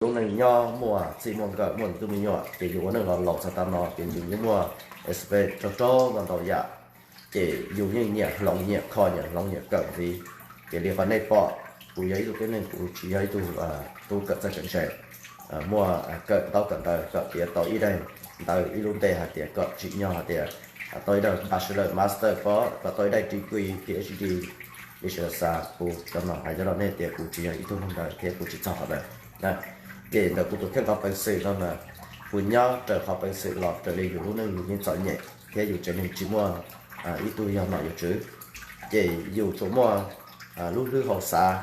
lub neej nyob muaj txij muaj nkawm muaj me tub me nyuam ces yus ua neej los laus txog tav no ces yus yeej muaj experience rau rau ntau ntau yam. Ces yus yeej nyiam hloov nyiam kho nyiam hloov nyiam kawm ntxiv. Ces li qhov nej pom, kuv yog ib tug tib neeg, kuv tsis yog ib tug tub kawm txawj kawm ntse, muaj kawm ntaub kawm ntawv, kawm tiav tau ib daim ntawv ib lub npe hais tias kom tsim nyog hais tias tau ib daim bachelor, master, ko kom tau ib daim degree, PhD. Li sawv daws xav, kuv cov no hais cov rau nej tias kuv tsis yog ib tug neeg ntawd thiab kuv tsis txog qhov ntawd. Ces ntawm kuv tus kheej qhov peev xwm no mas, kuv nyob raws qhov peev xwm los raws li yus lub neej yus yeej txom nyem thiab yus tsev neeg tsis muaj ib tug yog nom yog tswv. Ces yus tsuas muaj lub hlwb hauv xav,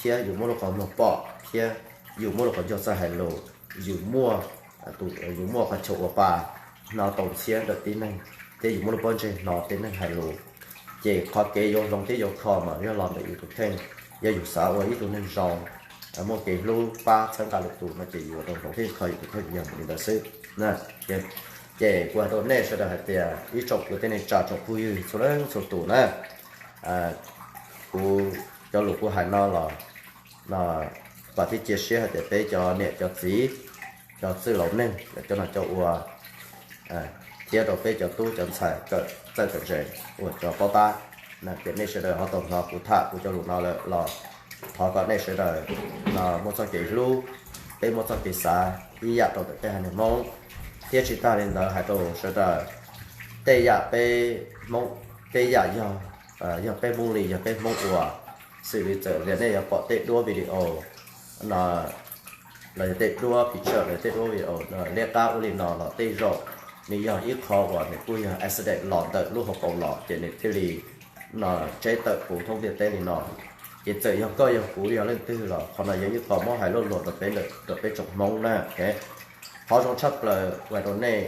thiab yus muaj lub qhov muag pom, thiab yus muaj lub qhov ncauj txawj hais lus, yus muaj, yus muaj qhov chaw ua pa, hnov tau ntxhiab ntawm tib neeg, thiab yus muaj lub pob ntseg hnov tib neeg hais lus. Ces qhov kev yuav hloov thiab yuav kho mas yog los ntawm yus tus kheej. Yog yus xav ua ib tug neeg zoo, muaj kev hlub pab txhawb nqa lwm tus no ces yus ua tau hloov thiab kho yus tus kheej yog mus li ntawd xwb. Ces kuv hais rau nej sawv daws hais tias ib tsoom kwv tij neej tsa tsoom phooj ywg txhua leej txhua tus na, kuv cov lus kuv hais no los, no, vam thiab cia siab hais tias peb cov niam cov txiv, cov txwj laus neeg, cov no cov ua, thiab rau peb cov tub cov ntxhais kawm txawj kawm ntse uas cov paub tab, ces nej sawv daws ho tau hnov kuv tham kuv cov lus no lawm los thov kom nej sawv daws no muaj txoj kev hlub, peb muaj txoj kev xav ib yam rau ntawm peb haiv neeg Hmoob. Thiab tsis tag li ntawd hais rau sawv daws, tej yam peb Hmoob, tej yam yog, yog peb Hmoob li, yog peb Hmoob ua, xws li txawm tias nej yuav pom tej duab video no los yog tej duab picture los yog tej duab video liab qab ua li no los tej zaum nws yog ib qho uas nws kuj yog accident los ntawm lub hauv paus los ces nws thiaj li no tseb tawm kuv thoob ntiaj teb li no. Ces txawm yog koj yog kuv yog leej twg los qhov no yog ib qho muab hais luaj luag rau peb, rau peb tsoom Hmoob na. Qhov zoo tshaj plaws uas rau nej,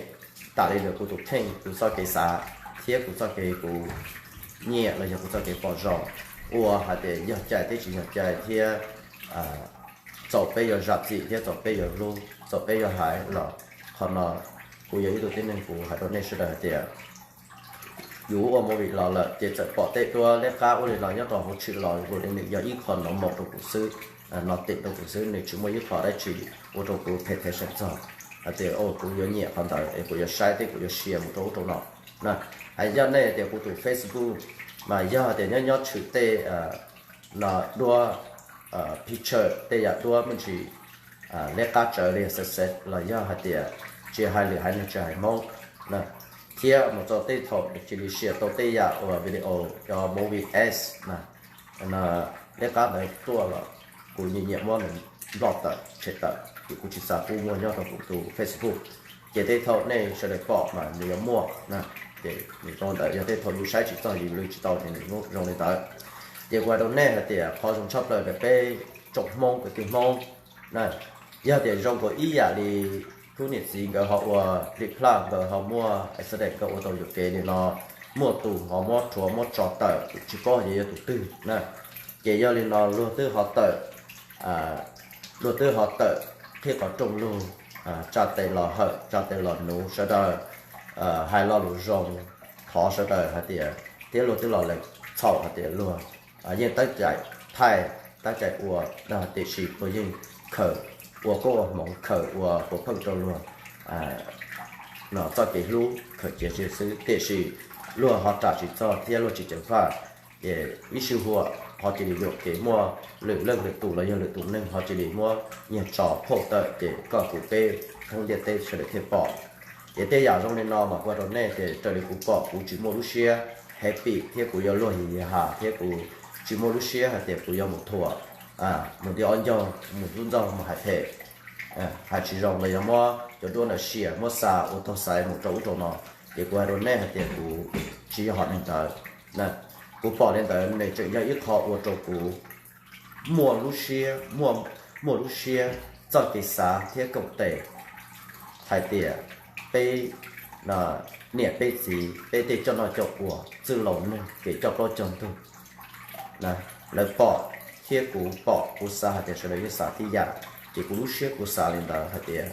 tam li ntawm kuv tus kheej, kuv txoj kev xav, thiab kuv txoj kev kuv nyiam los yog kuv txoj kev pom zoo, ua hais tias yog cai thiab tsis yog cai thiab txaus peb yuav zam txim thiab txaus peb yuav hlub, txaus peb yuav hais los, qhov no kuv yog ib tug tib neeg kuv hais rau nej sawv daws hais tias yus ua movie los lawm ces txawm pom tej duab liab qab ua li no nyob rau hauv tshwm los ua li nws yog ib qho no moo rau kuv xwb, no tim rau kuv xwb, nws tsis muaj ib qho dab tsi ua rau kuv pay attention txog hais tias kuv yuav nyiam qhov ntawd es kuv yuav saib thiab kuv yuav share mus rau ub rau no. Hais yog nej tias kuv tus Facebook mas yog tias nyob nyob tshwm tej no duab picture, tej yam duab me ntsis liab qab tsawv li xes xes los yog hais tias tsis hais lwm haiv neeg tsis hais Hmoob, thiab mus txog tej thaum cia li share tau tej yam uas video cov movie ads na, liab qab ntawd tuaj los kuv nyiam nyiam muab nws block tawm tshem tawm ces kuv tsis xav pub muaj nyob rau kuv tus Facebook. Ces tej thaum nej sawv daws pom mas nws yuav muaj na, ces nws zoo ntawd, yog tej thaum yus saib tsis txog yus lwm tsis tau ces nws zoo li ntawd. Ces kuv hais rau nej hais tias qhov zoo tshaj plaws ntawm peb tsoom Hmoob kwv tij Hmoob na, yog tias zoo nkaus ib yam li khub niam txiv nkawd ho ua reply, nkawd ho muaj accident, nkawd ua tau yuam kev li no, muaj tus ho muab rhuav muab tso tawm, tsis paub hais tias yog tus twg na. Ces yog li no luag twb ho tawm, luag twb ho tawm qhib qhov rooj lug, tsa tes los hawm tsa tes los nuv sawv daws, hais lo lus zoo, thov sawv daws hais tias, thiab luag twb los lees txhaum hais tias luag yeej tab cai thaij, tab cai ua, tiam sis luag yeej khaws ua koob ua hmoov, khaws ua puav pheej rau luag txoj kev hlub, khaws cia xwb, tiam sis luag ho ram tsis txog thiab luag tsis ceev faj. Ces ib sij huam ho cia li yuam kev muaj lwm leej lwm tus los yog lwm tus neeg ho cia li muab nyiag tso phauj tawm ces koj kuv peb thoob ntiaj teb sawv daws thiaj pom. Ces tej yam zoo li no mas kuv hais rau nej ces raws li kuv pom kuv tsis muaj lub siab happy thiab kuv yuav luag yig yig has thiab kuv tsis muaj lub siab hais tias kuv yuav mus thuam, mus nti ob ncaug, mus ntxub ntxaug, mus hais phem, hais tsis zoo los yog muab cov duab ntawd sia muab xa ua taug xaiv mus rau ub rau no, ces kuv hais rau nej hais tias kuv tsis yog hom neeg ntawd. Kuv pom li ntawd nws tseem yog ib qho ua rau kuv muaj lub siab, muaj lub siab, txoj kev xav thiab koom tes hais tias peb niam peb txiv, peb tej coj noj coj ua, txwj laus neeg, kev coj plaub cog ntug, lawv pom thiab kuv pom, kuv xav hais tias sawv daws yeej xav tib yam, ces kuv lub siab kuv xav li ntawd hais tias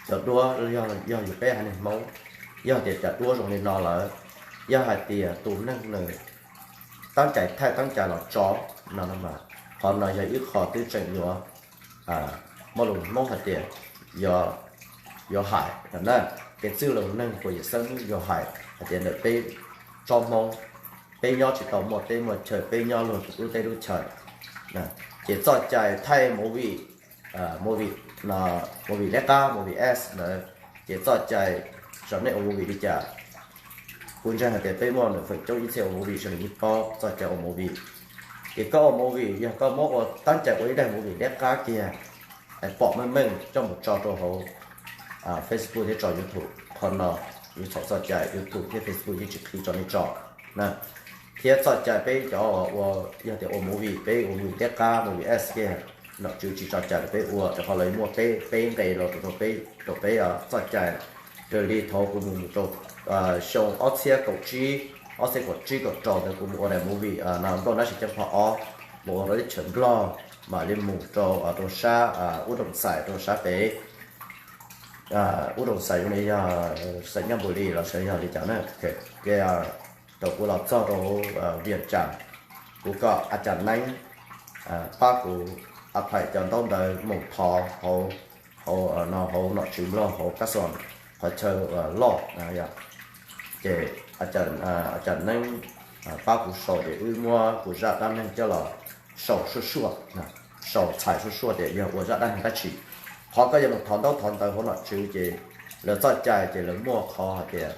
cov duab yog yus peb haiv neeg Hmoob, yog tias cov duab zoo li no lawm, yog hais tias tus neeg nws tab cai thaij tab cai los tso no, qhov no yog ib qho twb tseem yuav muaj lus Hmoob hais tias yuav hais na, kev txwj laus neeg puas yawm xeeb yuav hais hais tias ntawm peb tsob Hmoob, peb nyob tsis tau muaj teb muaj chaw, peb nyob luag lub teb lub chaw. Ces txoj cai thaij movie, movie, movie liab qab, movie ads ntawd, ces txoj cai, tsav nej ua movie li cas, kuv ntseeg hais tias peb muaj nws feem coob ib txhia ua movie sawv daws yeej paub txoj cai ua movie. Ces koj ua movie yog koj muab ua tab cai ua ib daim movie liab qab kiag, pom meej meej coj mus tso rau hauv Facebook thiab tso YouTube. Qhov no yus txhaum txoj cai, YouTube thiab Facebook yeej tsis qhib tso nej tso na. Thiab txoj cai peb cov ua, yog tias ua movie, peb ua movie liab qab, movie ads kiag, nom tswv tsis tso cai rau peb ua, rau qhov lawv muaj peb, peb nqe los rau peb, rau peb txoj cai. Raws li thaum kuv mus mus rau xyoo ob txhiab kaum tsib, ob txhiab kaum tsib kaum rau ntawd kuv mus ua daim movie no Nplooj Nab Sis Ceeb Phom ob, mus ua rau teb chaws Nplog, mam li mus rau, rau sab Ub Doos Xais, rau sab pem Ub Doos Xais zoo li yog xeem Nyaj Npus Lis los xyov yog li cas na. Ces thaum kuv los txog rau Vias Cas, kuv kom A Cas Neeb pab kuv apply cov ntaub ntawv mus thov hauv, hauv no hauv nom tswv Nplog hauv kab xos qhov chaw loj na yog. Ces A Cas Neeb pab kuv sau ces wb muab kuv zaj dab neeg coj los sau suaj suaj, sau txhais suaj suaj tias yog ua zaj dab neeg dab tsi. Qhov koj yuav mus thov ntaub thov ntawv hauv nom tswv ces lawv txoj cai ces lawv muaj qhov hais tias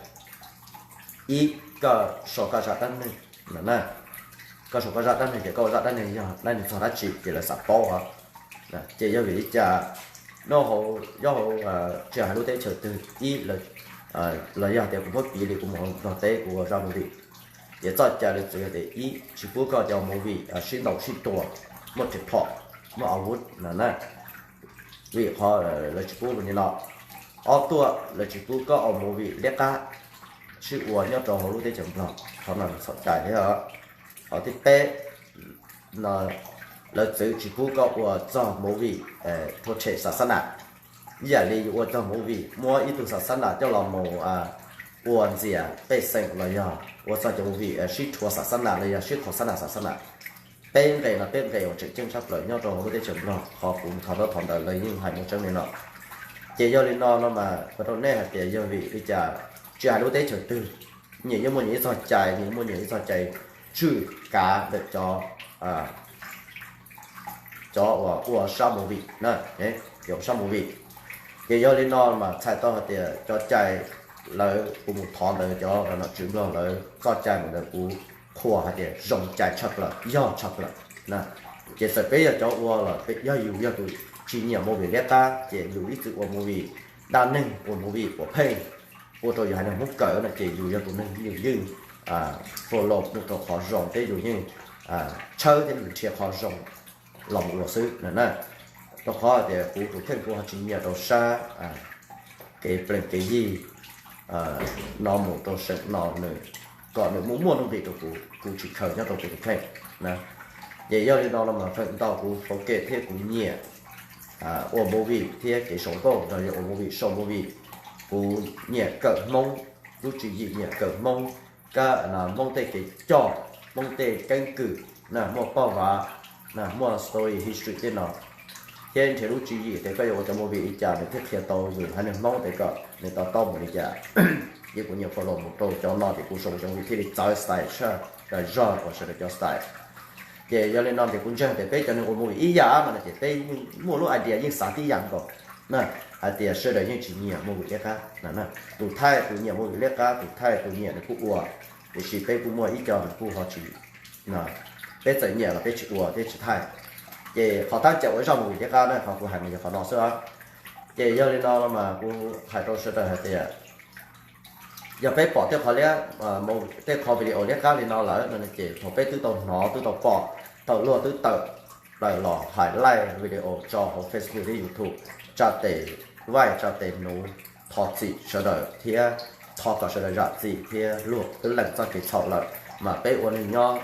ib, koj sau koj zaj dab neeg na, koj sau koj zaj dab neeg ces koj ua zaj dab neeg yog dab neeg txog dab tsi ces lawv xav paub os. Ces yog vim li cas nyob hauv, nyob hauv tsis hais lub teb chaws twg ib, los yog tias kuv muab piv li kuv mus hauv Nplog teb kuv ua zaj movie, ces txoj cai lawv txwv tias ib, tsis pub koj cov movie sib ntaus sib tua, muaj riam phom, muaj a vuv no na. Vim qhov lawv tsis pub li no. Ob tuaj, lawv tsis pub koj ua movie liab qab sib ua nyob rau hauv lub teb chaws Nplog, qhov no txhaum cai thiab. Qhov thib peb, lawv txwv tsis pub koj ua txog movie rhuav tshem xav xab nam. Ib yam li yus ua txog movie muab ib tug xav xab nam coj los mus ua ntxias pej xeem los yog ua txog cov movie sib rhuav xav xab nam los yog sib qhau xab nam xav xab nam. Peb nqe no peb nqe uas tseem ceeb tshaj plaws nyob rau hauv lub teb chaws Nplog, qhov kuv thov ntaub thov ntawv lawv yeej hais muaj tseeb li no. Ces yog li no no mas kuv rau nej hais tias yog vim li cas tsis hais lub teb chaws twg, nyias yeej muaj nyias ib txoj cai, nyias muaj nyias ib txoj cai tswj kav ntawm cov, cov uas ua sab movie na, ua sab movie. Ces yog li no mas txhais tau hais tias cov cai lawv kuv mus thov ntawd cov nom tswv Nplog lawv txoj cai mus ntawd kuv qhuas hais tias zoo cai tshaj plaws, yog tshaj plaws na. Ces txawm peb yog cov ua los yog yus yog tus tsis nyiam movie liab qab ces yus ib txwm ua movie dab neeg, ua movie puas pheej, ua rau yus haiv neeg Hmoob kawm no ces yus yog tus neeg yus yeej follow mus rau qhov zoo thiab yus yeej tshawb thiab yus nrhiav qhov zoo los mus ua xwb na. Rau qhov tias kuv tus kheej kuv ho tsis nyiam rau sab kev plees kev yig no mus rau seem no nws, kom nws muaj muaj nuj nqis rau kuv, kuv tsis khaws nyob rau kuv tus kheej na. Ces yog li no los mas feem ntau kuv fov ke thiab kuv nyiam ua movie thiab kev sau nkauj los yog ua movie sau movie. Kuv nyiam kawm Hmoob, lub tswv yim nyiam kawm Hmoob, kab Hmoob tej kev coj, Hmoob tej keeb kwm na, muaj paj vav na, muaj story history tej no. Thiab nrhiav lub tswv yim tias koj yuav ua cov movie li cas nws thiaj qhia tau yus haiv neeg Hmoob tias kom nws to taub mus li cas. Ces kuv nyiam follow mus rau cov no ces kuv sau zoo thiaj li txawv style tshaj zog uas sawv daws cov style. Ces yog li no ces kuv ntseeg tias peb cov neeg ua movie ib yam mas no ces peb yeej muaj lub idea yeej xav tib yam nkaus na, hais tias sawv daws yeej tsis nyiam movie liab qab. Tus thaij tus nyiam movie liab qab, tus thaij tus nyiam nws kuj ua, tiam sis peb kuj muaj ib co nws kuj ho tsis, peb txawm nyiam los peb tsis ua thiab tsis thaij. Ces qhov tab cai ua zaj movie liab qab na qhov kuv hais mas yog qhov no xwb os. Ces yog li no mas kuv hais rau sawv daws hais tias yog peb pom tej qhov liab, tej qhov video liab qab li no lawm no ces thaum peb twb tau hnov twb tau pom, thaum luag twb tawm plaws los hais laij video tso hauv Facebook thiab YouTube, tsa tes vaij tsa tes nuv, thov txim sawv daws thiab thov kom sawv daws zam txim thiab luag twb lees txoj kev txhaum lawm. Mas peb ua neeg nyob,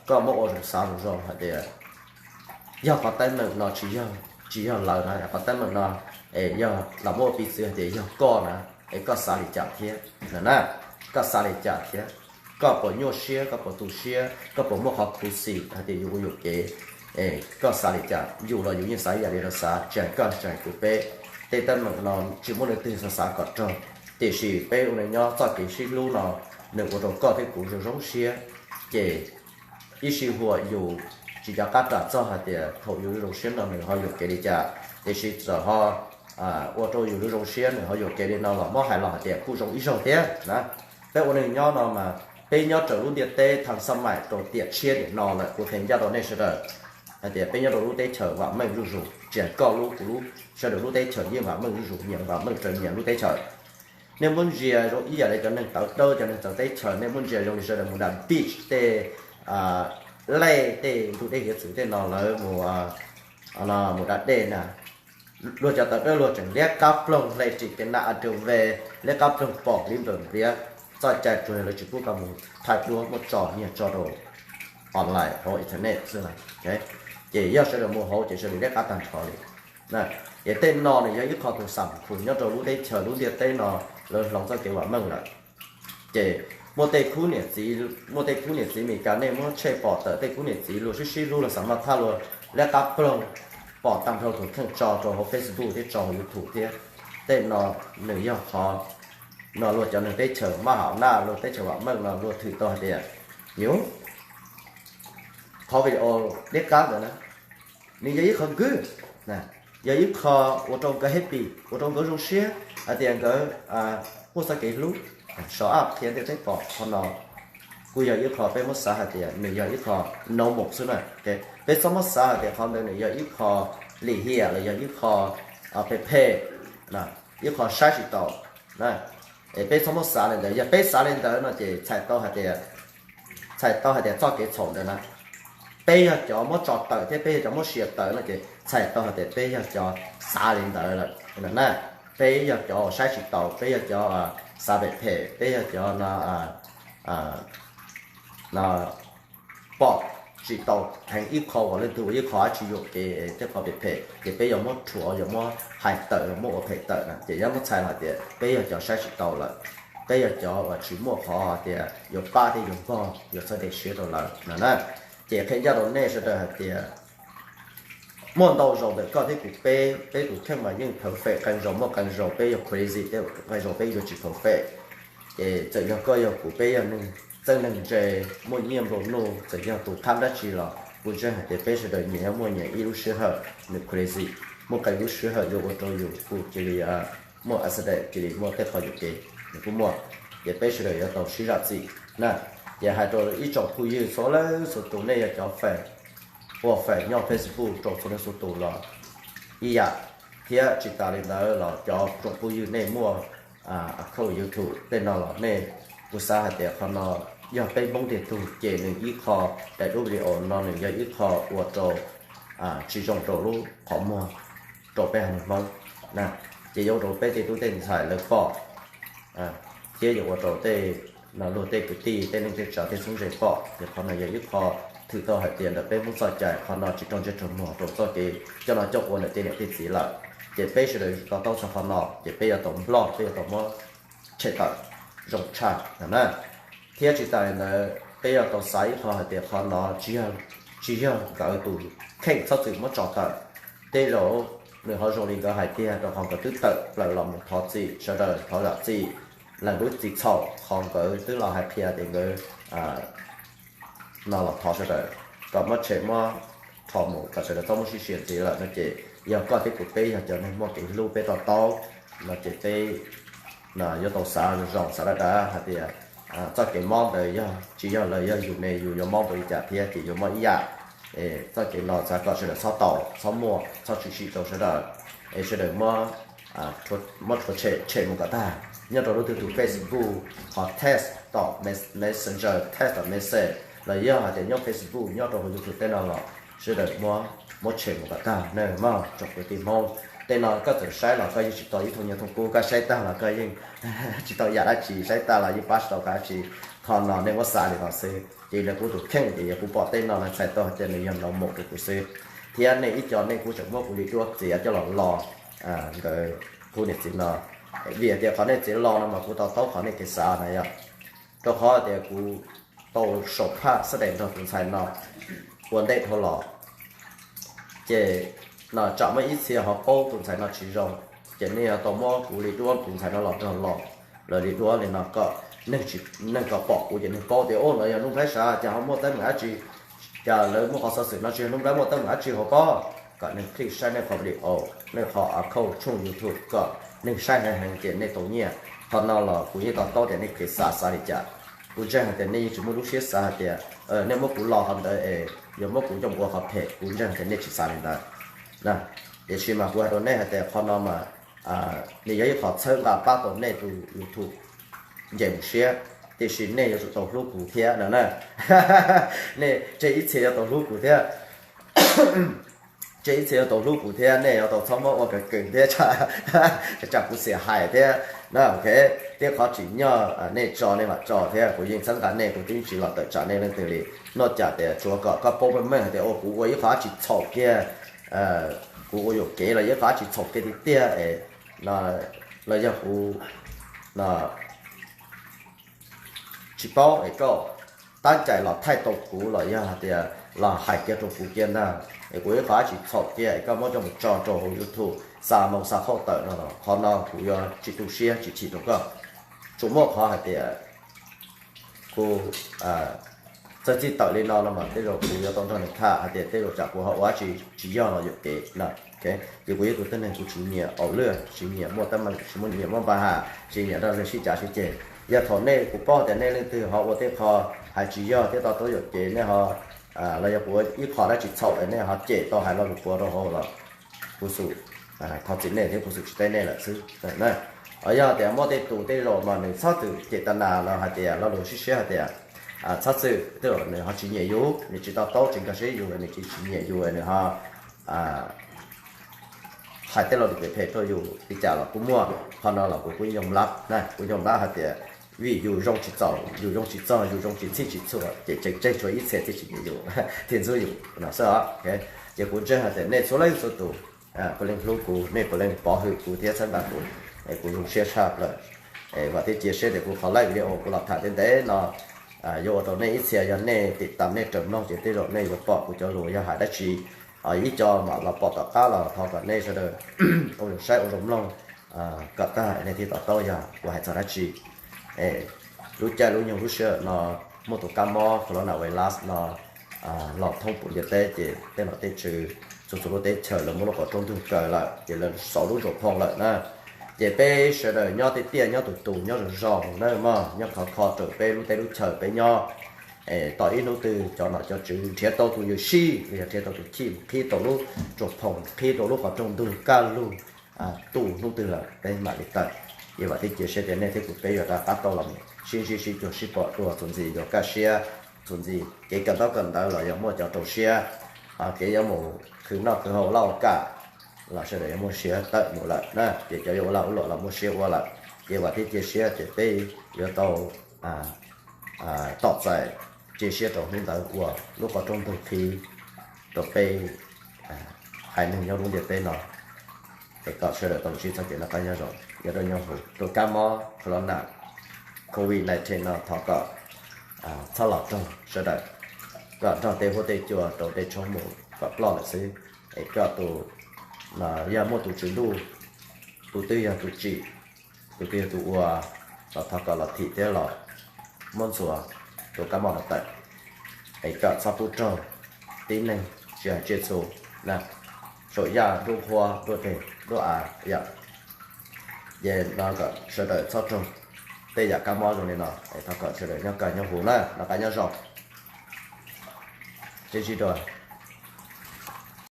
koj muab ua zoo xav zoo zoo hais tias yog qhov teeb meem no tsis yog, tsis yog lawv na, qhov teeb meem no es yog los muab ua piv txwv hais tias yog koj na, es koj xav li cas thiab na, koj xav li cas thiab, koj puas nyuaj siab, koj puas tu siab, koj puas muaj qhov khuv xim hais tias yus ua yuam kev Koj xav li cas, yus los yus yeej xav ib yam li lawv xav, tsis hais koj tsis hais kuv, peb tej teeb meem no tsis muaj leej twg xav xav kom raug. Tiam sis peb ua neej nyob txoj kev sib hlub no nws ua rau koj thiab kuv zoo zoo siab, ces ib sij huam yus tsis nco qab ras txog hais tias thaum yus zoo siab no nws ho yuam kev li cas, tiam sis txawm ho ua rau yus zoo siab nws ho yuam kev li no los muab hais los hais tias kuj zoo ib zaug thiab na. Peb ua neej nyob no mas peb nyob raws lub ntiaj teb thaj xab maim rau tiam tshiab nim no lawm, kuv qhia ncaj rau nej sawv daws hais tias peb nyob rau lub teb chaws vam meej zuj zus, tsis hais koj lub kuv lub, sawv daws lub teb chaws yeej vam meej zuj zus, nyias vam meej raws nyias lub teb chaws. Nej muab ntsia zoo ib yam li cov neeg tawv dawb, cov neeg txawv teb chaws, nej muab ntsia zoo li sawv daws mus da beach tej, lej tej ntug dej hiav txwv tej no lawv mus, mus da dej na. Luag cov tawv dawb luag tseem liab qab ploog hle ris kev na a dw ve, liab qab ploog pom li nplawm npliav, txoj cai tsuas yog lawv tsis pub koj mus thaij duab muab tso nyiag tso rau online hauv internet xwb. Ces yog sawv daws mus hauv ces sawv daws liab qab tag nrho li. Ces tej no nws yog ib qho tus xam khum nyob rau lub teb chaws lub ntiaj teb no, lawv hloov txoj kev vam meej lawm. Ces muaj tej khub niam txiv, muaj tej khub niam txiv Meskas nej muab tshem pom tawm, tej khub niam txiv luag sib sib hlub los xam maj thaj luag liab qab ploog, pom tag nrho tus kheej tso rau hauv Facebook thiab tso hauv YouTube thiab. Tej no nws yog qhov no luag cov neeg teb chaws maj ham naj, luag teb chaws vam meej no luag thwm tau hais tias, yus, qhov video liab qab ntawd na, nws yog ib qho good, yog ib qho ua rau nkawd happy, ua rau nkawd zoo siab hais tias nkawd muaj txoj kev hlub. Show up thiab ntiaj teb pom qhov no kuj yog ib qho peb muab xav hais tias nws yog ib qho normal xwb na. Peb txhob muab xav hais tias qhov ntawd nws yog ib qho lim hiam los yog ib qho phem phem, ib qho saib tsis taus. Es peb txhob muab xav li ntawd, yog peb xav li ntawd no ces txhais tau hais tias, txhais tau hais tias txoj kev txhaum ntawd na, peb yog cov muab tso tawm thiab peb yog cov muab sia tawm no ces txhais tau hais tias peb yog cov xav li ntawd lawm na. Peb yog cov saib tsis taus, peb yog cov xav phem phem, peb yog cov no pom tsis tau heev ib qho uas leej twg ua ib qho dab tsi yuam kev tej qho phem phem ces peb yuav muab rhuav, yuav muab hais tawm, yuav muab ua phem tawm na. Ces yog muab txhais los tias peb yog cov saib tsis taus lawm, peb yog cov uas tsis muaj qhov tias yuav pab thiab yuav npog yuav txhawb tej siab rau lawm no na. Ces qhia ncaj rau nej sawv daws hais tias muaj ntau zaus ntawm koj thiab kuv peb, peb tus kheej mas yeej perfect, qee zaus muaj qee zaus peb yog crazy, qee zaus peb yuav tsis perfect. Ces txawm yog koj yog kuv peb yog neeg txawj neeg ntse, muaj nyiaj nplua nuj, txawm yog tus qhab dab tsi los kuv ntseeg hais tias peb sawv daws nyias muaj nyias ib lub sij hawm nws crazy. Muaj qee lub sij hawm yuav ua rau yus kuj cia li muaj accident, cia li muaj tej qho yuam kev, nws kuj muaj. Ces peb sawv daws yuav tau sib zam txim na. Ces hais rau ib tsoom phooj ywg txhua leej txhua tus, nej yog cov fans, ua fans nyob Facebook rau txhua leej txhua tus los ib yam, thiab tsis tas li ntawd los cov tsoom phooj ywg nej muaj account YouTube tej no los nej, kuv xav hais tias qhov no yog peb Hmoob tiag tug ces nws ib qho daim duab video no nws yog ib qho ua rau tsis zoo rau lub qhov muag rau peb haiv neeg Hmoob na. Ces yuav ua rau peb tej tub tej ntxhais lawv pom, thiab yuav ua rau tej luag tej kwv tij tej neej tej tsav tej txheeb ze pom. Ces qhov no yog ib qho thwm tau hais tias ntawm peb Hmoob txoj cai, qhov no tsis raug ntsej raug muag rau txoj kev coj noj coj ua ntawm tej niam tej txiv lawm. Ces peb sawv daws to taub txog qhov no ces peb yuav tau nplog, peb yuav tau muab tshem tawm zoo tshaj no na. Thiab tsis tas li ntawd peb yuav tau xav ib qho hais tias qhov no tsis yog nkawd tus kheej txhob txwm muab tso tawm. Tej zaum nws ho zoo li nkawd hais tiag, rau qhov nkawd twb tawm plaws los mus thov txim, sawv daws thov zam txim, lees lub txim txhaum qhov nkawd twb los hais qhia tias nkawd no los thov sawv daws kom muab tshem muab rho mus, kom sawv daws txhob muab sib sia ntxiv lawm no ces yog koj thiab kuv peb yog cov neeg muaj kev hlub peb to taub no ces peb yuav tau xav zoo zoo, xav dav dav hais tias txoj kev mob ntawd yog tsis yog lawv yog yus ne yus yuav mob npaum li cas thiab ces yuav mob ib yam. Txoj kev no xav kom sawv daws txhob tau, txhob muaj, txhob tshwm sim rau sawv daws. Es sawv daws muab, muab rhuav tshem, tshem mus kom tag. Nyob rau lub twg tus Facebook, qhov text tom Messenger, text tom message los yog hais tias nyob Facebook nyob rau hauv YouTube tej no los sawv daws muab, muab tshem mus kom tag na mog tsoom kwv tij Hmoob. Tej no koj txawm saib los koj yeej tsis tau ib thooj nyiaj thooj kub, koj saib tag los koj yeej tsis tau yam dab tsi, saib tag los yeej pab tsis tau koj dab tsi. Qhov no nej muab xav li no xwb ces yog kuv tus kheej ces yog kuv pom tej no na txhais tau hais tias nws yog normal rau kuv xwb. Thiab nej ib co nej kuj tseem muab kuv li duab txiav coj los lo nkawd khub niam txiv no. Vim hais tias qhov nej txiav lo no mas kuv to taub qhov nej kev xav na yom. Rau qhov tias kuv tau sau phaj xab dais nrog tus ntxhais no ua ntej dhau los, Ces no tsam muaj ib txhia ho paub tus ntxhais no tsis zoo, ces nej yuav tau muab kuv li duab tus ntxhais no los nrog los, lawv li duab li no kom neeg kom pom kuv ces neeg paub tias, o, lawv yog Nuj Nplhaib sav, cas ho muaj teeb meem dab tsi, cas lawv muaj qhov xov xwm no tsis yog Nuj Nplhaib muaj teeb meem dab tsi hauv pob. Kom neeg click saib nej qhov video, nej qhov account tshooj YouTube kom neeg saib heev heev ces nej tau nyiaj. Qhov no los kuv yeej to taub tias nej kev xav xav li cas. Kuv ntseeg hais tias nej yeej tsis muaj lub siab xav hais tias nej muab kuv los qhov ntawd es yuav muab kuv coj mus ua qhov phem, kuv ntseeg hais tias nej tsis xav li ntawd. Tiam sis mas kuv hais rau nej hais tias qhov no mas nws yog ib qho txhawb nqa pab tau nej tus YouTube nce mus siab, tiam sis nej yuav tsum tau hlub kuv thiab no na. Nej tseg ib txhia yuav tau hlub kuv thiab, tseg ib txhia yuav tau hlub kuv thiab, nej yuav tau txhob muab ua kawg kawg thiab, tsam kuv xiam hais thiab na. Ok, thiab qhov tsim nyog nej tso nej mam tso thiab, kuv yeej txhawb nqa nej, kuv twb tsis los tawm tsam nej leej twg li. Noj cas tias tsuav kom koj paub meej meej hais tias ua kuv ua ib qho dab tsi txhaum kiag, kuv ua yuam kev los yog ib qho dab tsi txhaum kiag tiag tiag es los yog kuv tsis paub es koj tab cais los thaij tau kuv los yog hais tias los hais kiag rau kuv kiag ntag, es kuv ib qho dab tsi txhaum kiag es koj muab coj mus tso rau hauv YouTube xa moo xa qhauj tawm no los qhov no kuv yuav tsis tu siab tsis chim rau koj. Tsuas muaj qhov hais tias kuv txawj txij tawm li no no mas tej zaum kuv yuav tau nrog nws tham hais tias tej zaum tsam kuv ho ua dab tsi tsis yog los yuam kev no. Ces kuv yog tus tib neeg kuv tsis nyiam aum lwj, tsis nyiam muaj teeb meem, tsis muaj nyiam muaj npa has, tsis nyiam nrog leej sib cav sib ceg. Yog thaum nej, kuv paub tias nej leej twg ho ua tej qho hais tsis yog thiab to taub yuam kev nej ho, los yog kuv ua ib qho dab tsi txhaum es nej ho cem tau hais lo lus puav rau hauv los kuv xum thov txim nej thiab kuv xum tsis teb nej lawm xwb. Yog tias muaj tej tus tej zaum mas nws txhob txwm cem tas nas los hais tias lo lus sib siab hais tias txhob txwm, tej zaum nws ho tsis nyiam yus, nws tsis to taub tsis nkag siab yus, nws tsis tsis nyiam yus nws ho hais tej lo lus phem phem rau yus li cas los kuj muaj. Qhov no los kuv kuj yog lab na, kuv yog lab hais tias vim yus zoo tsis txaus, yus zoo tsis txog, yus zoo tsis txhij tsis txhua ces tseem tseg tshuav ib txhia thiaj tsis nyiam yus thiaj ntxub yus no xwb os. Ces kuv ntseeg hais tias nej txhua leej txhua tus puav leej hlub kuv, nej puav leej pov hwm kuv thiab txhawb nqa kuv, kuv zoo siab tshaj plaws. Vam thiab cia siab tias kuv qhov laij video kuv los tham ntev ntev no yuav ua rau nej ib txhia, yog nej tim tas nej raws mloog ces tej zaum nej yuav pom kuv cov lus yog hais dab tsi, ib co mam los pom tom qab los thov kom nej sawv daws ua zoo saib ua zoo mloog kom tag nej thiaj to taub yog kuv hais txog dab tsi. Lub caij lub nyoog lub sij hawm no muaj tus kab mob coronavirus no los thoob puv ntiaj teb ces tej nom tej tswv txhua txhua lub teb chaws lawv muab lub qhov rooj ntug kaw lawm ces lawv xauv lub ntsuas phooj lawm na. Ces peb sawv daws nyob tiaj tiaj, nyob tus tus, nyob zoo zoo na mog, nyob khov kho rau peb lub teb lub chaw peb nyob. Tos ib hnub twg cov nom cov tswv nrhiav tau tus yawm sij los yog nrhiav tau tus chij mus qhib tau lub ntsuas phooj, qhib tau lub qhov rooj ntug kaj lug, tus hnub twg lawm peb mam li tawm. Ces vam thiab cia siab tias nej thiab kuv peb yuav rov qab tau los sib ntsib sib cuag sib pom dua txuas ntxiv, yuav kaj siab txuas ntxiv. Kev kawm ntaub kawm ntawv los yog muaj cov rau siab, kev yuav mus khwv noj khwv haus laj ua kam los sawv daws yuav muaj siab tawm mus lawm na. Ces cov yuav ua lag ua luam los muaj siab ua lawm. Ces vam thiab cia siab tias peb yuav tau tom txais cia siab rau hnub ntawd uas lub qhov rooj ntug qhib rau peb haiv neeg nyob lub ntiaj teb no. Es kom sawv daws tau sib txoj kev noj qab nyob zoo, nyob rau nyob huv, tus kab mob corona covid nineteen no thov kom txhob los raug sawv daws, kom nrog tej huab tej cua rau tej tshoob mus kom ploj lawm xwb. Es kom tus, yog muaj tus tswv ntuj, tus twg yog tus tsim, tus twg yog tus ua, los thov kom los thim thiab los muab ntxuav tus kab mob no tawm. Es kom txhob pub raug tib neeg tsis hais tsiaj txhu, saum yaj nruab nqhuab nruab deg nruab av yom. Ces no kom sawv daws txhob raug tej yam kab mob zoo li no, es thov kom sawv daws nyob kaj nyob huv na, noj qab nyob zoo. Sib ntsib dua.